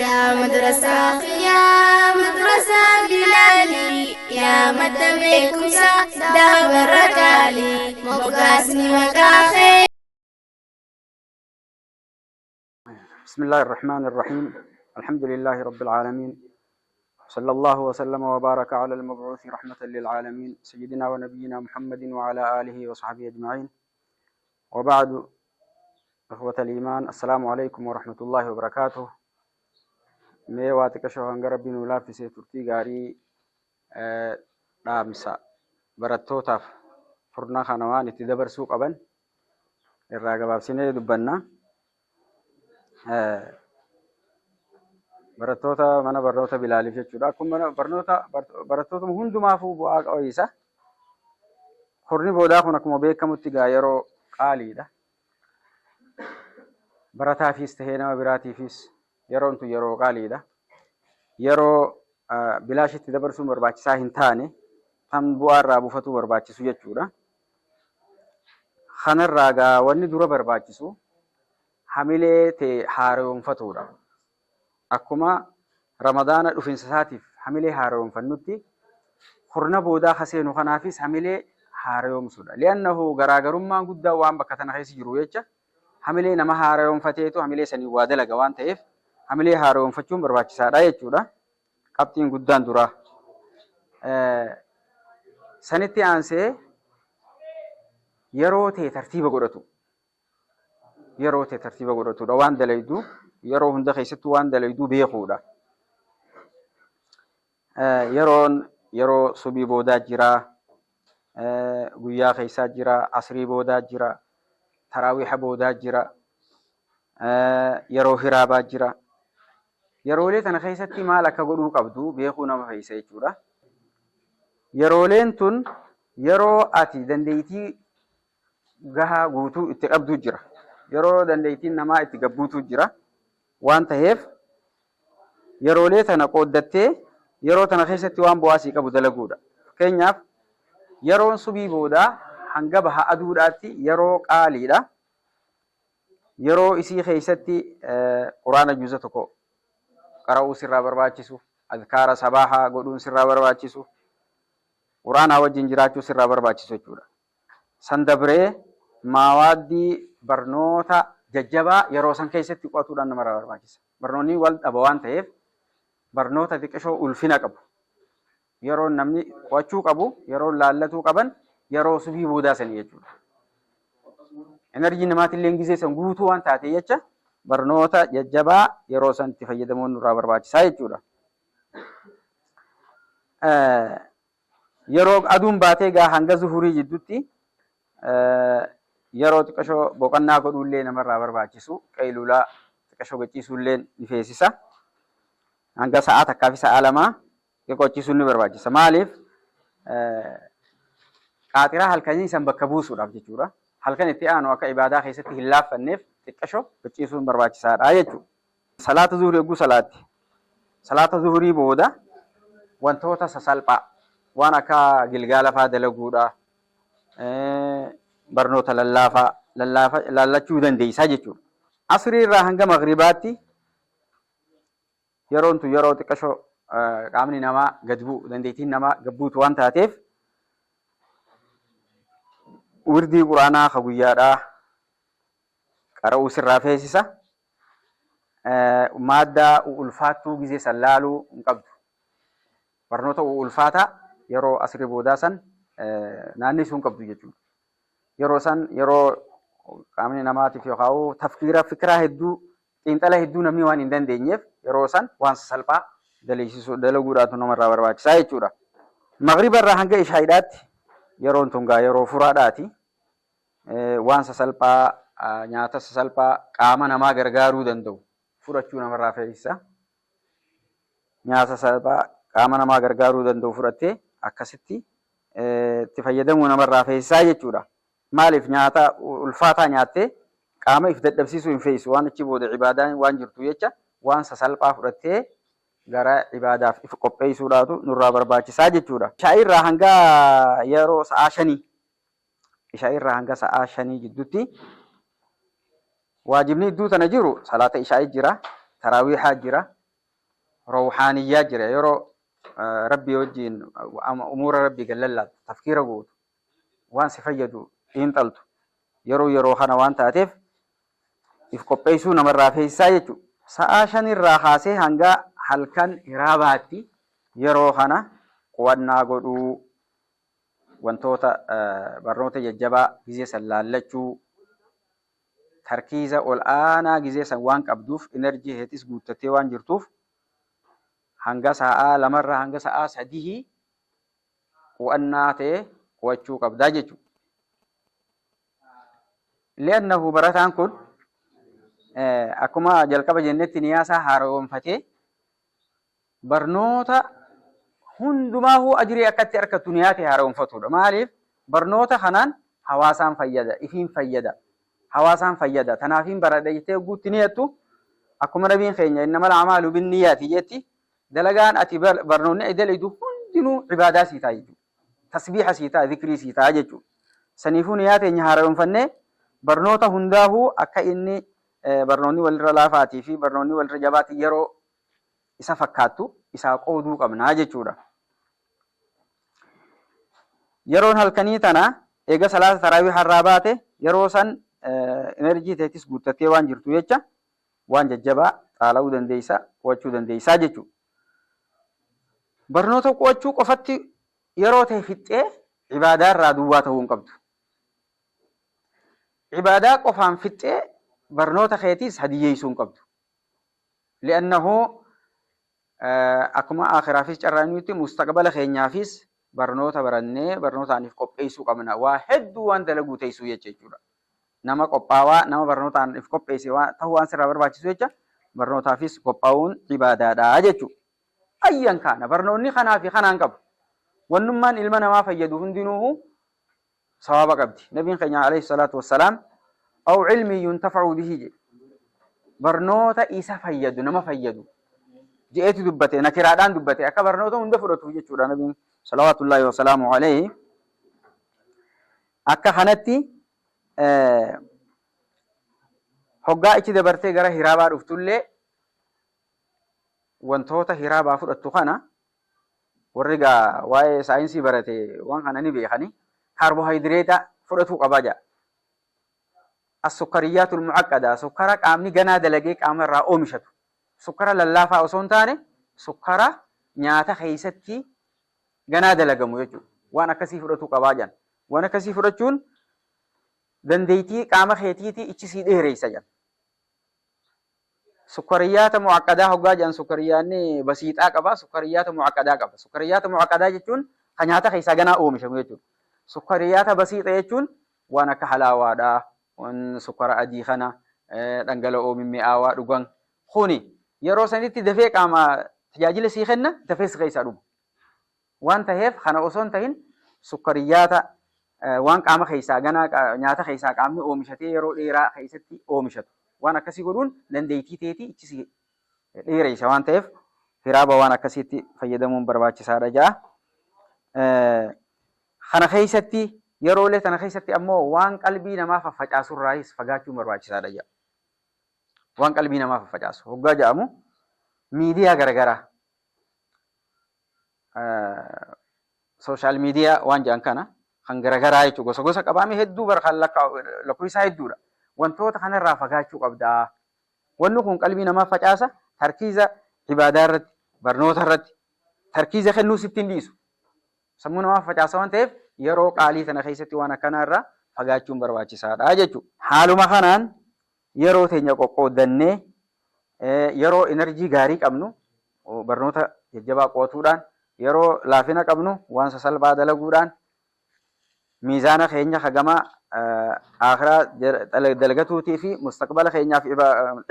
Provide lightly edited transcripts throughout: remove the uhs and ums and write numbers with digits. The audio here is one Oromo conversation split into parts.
Yaa madrasaa kiyyaa madrasaa Bilaalii yaa madda beekumsaa daabarra qaalii moggaasni maqaa kee. بسم الله الرحمن الرحيم الحمد لله رب العالمين صلى الله وسلم وبارك على المبعوث رحمة للعالمين سيدنا ونبينا محمد وعلى آله وصحبه أجمعين وبعد إخوة الإيمان السلام عليكم ورحمة الله وبركاته. Mee waa xiqqashoo hanga rabbi nuu laaffisee turtii gaarii dhaamsa barattootaaf furna kana waan itti dabarsuu qaban irraa gabaabsinee dubbanna. Barattoota mana barnoota Bilaaliif jechuudha. Akkuma mana barnoota barattootuma hundumaafuu bu'aa qabeessa. Kurni boodaa kun akkuma beekamutti gaa yeroo qaaliidha. Barataafis tahee nama biraatiifis yeroon tun yeroo qaaliidha. Yeroo bilaashitti dabarsuun barbaachisaa hin taane tan bu'aa irraa buufatuu barbaachisu jechuudha. Kanarraa gaa wanni dura barbaachisu hamilee tee haaroomfatuudha. Akkuma Ramadaana dhufinsa isaatiif hamilee haaroomfannutti kurna boodaa ka seenu kanaafis hamilee haaroomsuudha. Li'annahu garaagarummaan guddaan waan bakka tana keessa jiru jecha hamilee nama haaroomfateetu hamilee saniin waa dalaga waan ta'eef hamilee haaroomfachuun barbaachisaadha jechuudha. Qabxiin guddaan duraa. Sanitti aansee yeroo ta'e tartiiba godhatu. Yeroo ta'e tartiiba godhatudha. Waan dalaydu yeroo hunda keessattuu waan dalaydu beekuudha. Yeroon yeroo subii boodaa jira, guyyaa keessaa jira, asrii boodaa jira, taraawiiha boodaa jira, yeroo hiraabaa jira. Yeroolee tana keessatti maal akka godhuu qabdu beekuu nama fe'isa jechuudha. Yerooleen tun yeroo ati dandeettii gahaa guutuu itti qabduu jira. Yeroo dandeettiin namaa itti gabbuutuu jira. Waan taheef yeroolee tana qooddattee yeroo tana keessatti waan bu'aa sii qabu dalaguudha. Fakkeenyaaf yeroon subii boodaa hanga baha aduudhaatti yeroo qaaliidha. Yeroo isii keessatti Quraana juza tokko qara'uu sirraa barbaachisu, azkaara sabaahaa godhuun sirraa barbaachisu, Quraanaa wajjin jiraachuu sirraa barbaachisu jechuudha. San dabree maawaaddii barnoota jajjabaa yeroo san keessatti qo'atuudhaan namarraa barbaachisa. Barnoonni wal dhaba waan ta'eef barnoota xiqqishoo ulfina qabu. Yeroo namni qo'achuu qabu, yeroo laallatuu qaban yeroo subii boodaa sanii jechuudha. Enerjiin namaatillee gizee san guutuu waan taate jecha barnoota jajjabaa yeroo san itti fayyadamuun nurraa barbaachisaa jechuudha. Yeroo aduun baatee gaa hanga zuhurii jidduutti yeroo xiqqashoo boqonnaa godhuullee namarraa barbaachisu qeylulaa xiqqashoo gachiisuullee ni feesisa. Hanga sa'aa takkaa fi sa'aa lamaa xiqqoochisuun ni barbaachisa. Maaliif qaaxiraa halkanii san bakka buusuudhaaf jechuudha. Halkan itti aanu akka ibaadaa keessatti hin laaffanneef xiqqashoo gachiisuun barbaachisaadha jechuudha. Salaata zuhrii hogguu salaatte. Salaata zuhrii booda wantoota sasalphaa waan akka gilgaala faa dalaguudha, barnoota lallaafaa lallaafa laallachuu dandeessaa jechuudha. Asrii irraa hanga maghribaatti yeroon tun yeroo xiqqashoo qaamni namaa gad bu'u dandeettiin namaa gad buutu waan taateef wirdii quraanaa ka guyyaadhaa qara'uu sirraa feesisa. Maaddaa ulfaattuu gizee san laaluu hin qabdu. Barnoota ulfaataa yeroo asrii boodaa san naannesuu hin qabdu jechuudha. Yeroo san yeroo qaamni namaatiif yookaan tafkiira fikiraa hedduu xiinxala hedduu namni waan hin dandeenyeef yeroo san waan sasalphaa daleessisuu dalaguudhaatu namarraa barbaachisaa jechuudha. Magriba irraa hanga ishaa'iidhaatti yeroon tun gaa yeroo furaadhaati. Waan sasalphaa nyaata sasalphaa qaama namaa gargaaruu danda'u fudhachuu namarraa feesisa. Nyaata sasalphaa qaama namaa gargaaruu danda'u fudhattee akkasitti itti fayyadamuu namarraa feesisaa jechuudha. Maaliif nyaata ulfaataa nyaattee qaama if dadhabsiisuu hin feesisu waan achi booda ibaadaan waan jirtu jecha waan sasalphaa fudhattee gara ibaadaaf if qopheessuudhaatu nurraa barbaachisaa jechuudha. Ishaa'ii irraa hanga yeroo sa'aa shanii Ishaa'ii irraa hanga sa'aa shanii jidduutti waajibni idduu tana jiru salaata ishaa'ii jira, taraawiihaa jira. rawhaaniyyaa jira. Yeroo Rabbii wajjiin umuura Rabbii gad lallaabtu, tafkiira gootu, waan si fayyadu xiinxaltu yeroo yeroo kana waan taateef if qopheessuu namarraa feesisaa jechuudha. Sa'aa 5 irraa kaasee hanga halkan hiraabaatti yeroo kana qu'annaa godhuu, wantoota barnoota jajjabaa gizee san laallachuu, tarkiiza ol aanaa gizee san waan qabduuf enerjii keetis guuttattee waan jirtuuf hanga sa'aa lamarraa hanga sa'aa sadihii qu'annaa ta'e qu'achuu qabdaa jechuudha. Li'annahu barataan kun akkuma jalqaba jennetti niyaa isaa haaromfatee barnoota hundumaahuu ajrii akka itti argattu niyaa ta'e haaromfatudha. Maaliif barnoota kanaan hawaasaan fayyada, ifiin fayyada, hawaasaan fayyada. Tanaafiin baradha jettee hogguutti niyattu akkuma nabiin keenya innamal a'maalu binniyaati jetti dalagaan ati barnoonni ati dalaydu hundinuu ibaadaa sii ta'a jechuudha. Tasbiiha sii ta'a, zikrii sii ta'a jechuudha. Saniifuu niyaa teenya haaromfannee barnoota hundaahuu akka inni barnoonni walirra laafaatii fi barnoonni walirra jabaatii yeroo isa fakkaattu isaa qooduu qabna jechuudha. Yeroon halkanii tana eega salaata taraawiha irraa baate yeroo san enerjii teetis guuttattee waan jirtu jecha waan jajjabaa xaala'uu dandeessa, qo'achuu dandeessaa jechuudha. Barnoota qo'achuu qofatti yeroo ta'e fixxee ibaadaa irraa duwwaa ta'uu hin qabdu. Ibaadaa qofaan fixxee barnoota keetiis hadiyyeessuu hin qabdu. Li'annahu akkuma aakhiraafis carraa nuti mustaqbala keenyaafis barnoota barannee barnootaaniif qopheessuu qabna. Waa hedduu waan dalaguu teessuu jecha jechuudha. Nama qophaawaa nama barnootaan if qopheesse waan ta'uu waan sirraa barbaachisu jecha barnootaafis qophaa'uun ibaadaadha jechuudha. Ayyan kaana barnoonni kanaa fi kanaan qabu. Wannummaan ilma namaa fayyadu hundinuuhu sawaaba qabdi. Nabiin keenya alayhi salaatu wassalaam aw ilmii yuntafa'u bihi jedhe. Barnoota isa fayyadu nama fayyadu je'eetu dubbate nakiraadhaan dubbate akka barnoota hunda fudhatuuf jechuudha nabiin salawaatullaahi wasalaamu alayhi. Akka kanatti hoggaa ichi dabartee gara hiraabaa dhuftullee wantoota hiraabaa fudhattu kana warri gaa waa'ee saayinsii barate waan kana ni beekani kaarbohaayidireeta fudhatuu qabaa jedha. As-sukkariyyaatul mu'aqqada sukkara qaamni ganaa dalagee qaama irraa oomishatu sukkara lallaafaa osoo hin taane sukkara nyaata keessatti ganaa dalagamu jechuudha. Waan akkasii fudhatuu qabaa jedhan. Waan akkasii fudhachuun dandeettii qaama keetiitii ichi sii dheereessa jedhan. Sukkariyyaata mu'aqqadaa hoggaa jedhan sukkariyyaanni basiixaa qaba, sukkariyyaata mu'aqqadaa qaba. Sukkariyyaata mu'aqqadaa jechuun kan nyaata keessaa ganaa oomishamu jechuudha. Sukkariyyaata basiixa jechuun waan akka halaawaadha, waan sukkara adii kana, dhangala'oo mimmi'aawaa dhugan. Kuni yeroo sanitti dafee qaama tajaajila sii kenna, dafee si keessaa dhuma. Waan taheef kana osoo hin tahin sukkariyyaata waan qaama keessaa ganaa nyaata keessaa qaamni oomishatee yeroo dheeraa keessatti oomishatu waan akkasii godhuun dandeettii teetii ichi si dheereysa waan ta'eef hiraaba waan akkasiitti fayyadamuun barbaachisaadha ja'a. Kana keessatti yeroolee tana keessatti ammoo waan qalbii namaa faffacaasurraayis fagaachuun barbaachisaadha ja'a. Waan qalbii namaa faffacaasu hoggaa ja'amu miidiyaa garagaraa sooshaal miidiyaa waan jedhan kana kan garagaraa jechuudha. Gosa gosa qabaame hedduu bara kan lakkoofsa hedduudha. Wantoota kanarraa fagaachuu qabda. Wanni kun qalbii namaa facaasa tarkiiza ibaadaa irratti barnoota irratti tarkiiza kennuu sitti hin dhiisu. Sammuu namaa facaasa waan ta'eef yeroo qaalii tana keessatti waan akkanaa irraa fagaachuun barbaachisaadha jechuudha. Haaluma kanaan yeroo teenya qoqqooddannee yeroo enerjii gaarii qabnu barnoota jajjabaa qo'atuudhaan, yeroo laafina qabnu waan sasalphaa dalaguudhaan miizaana keenya ka gama aakhiraa dalagatuutii fi mustaqbala keenyaaf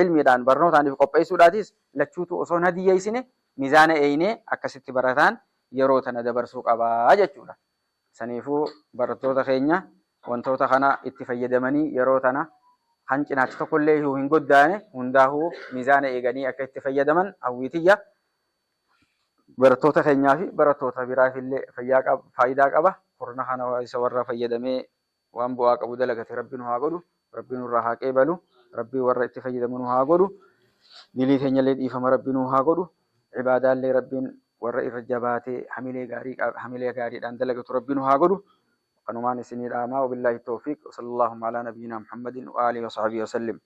ilmiidhaan barnootaan if qopheessuudhaatis lachuutu osoo hin hadiyyeessine miizaana eeynee akkasitti barataan yeroo tana dabarsuu qabaa jechuudha. Saniifuu barattoota keenya wantoota kana itti fayyadamanii yeroo tana kan cinaacha tokkollee hin goddaane hundaahuu miizaana eeganii akka itti fayyadaman hawwii tiyya. Barattoota keenyaa fi barattoota biraafillee fayyaa qaba, faayidaa qaba. Kurna kana isa warra fayyadamee waan bu'aa qabu dalagate Rabbi nu haa godhu. Rabbi nurraa haa qeebalu. Rabbi warra itti fayyadamu nu haa godhu. Dilii teenyallee dhiifama Rabbi nu haa godhu. Ibaadaallee Rabbiin warra irra jabaatee hamilee gaarii hamilee gaariidhaan dalagatu Rabbi nu haa godhu. Kanumaan isinii dhaamaa. Wabillaahi tawfiiq. Wa sallallahu alaa nabiyyinaa Muhammadin wa aalihi wa sahbihi wa sallim.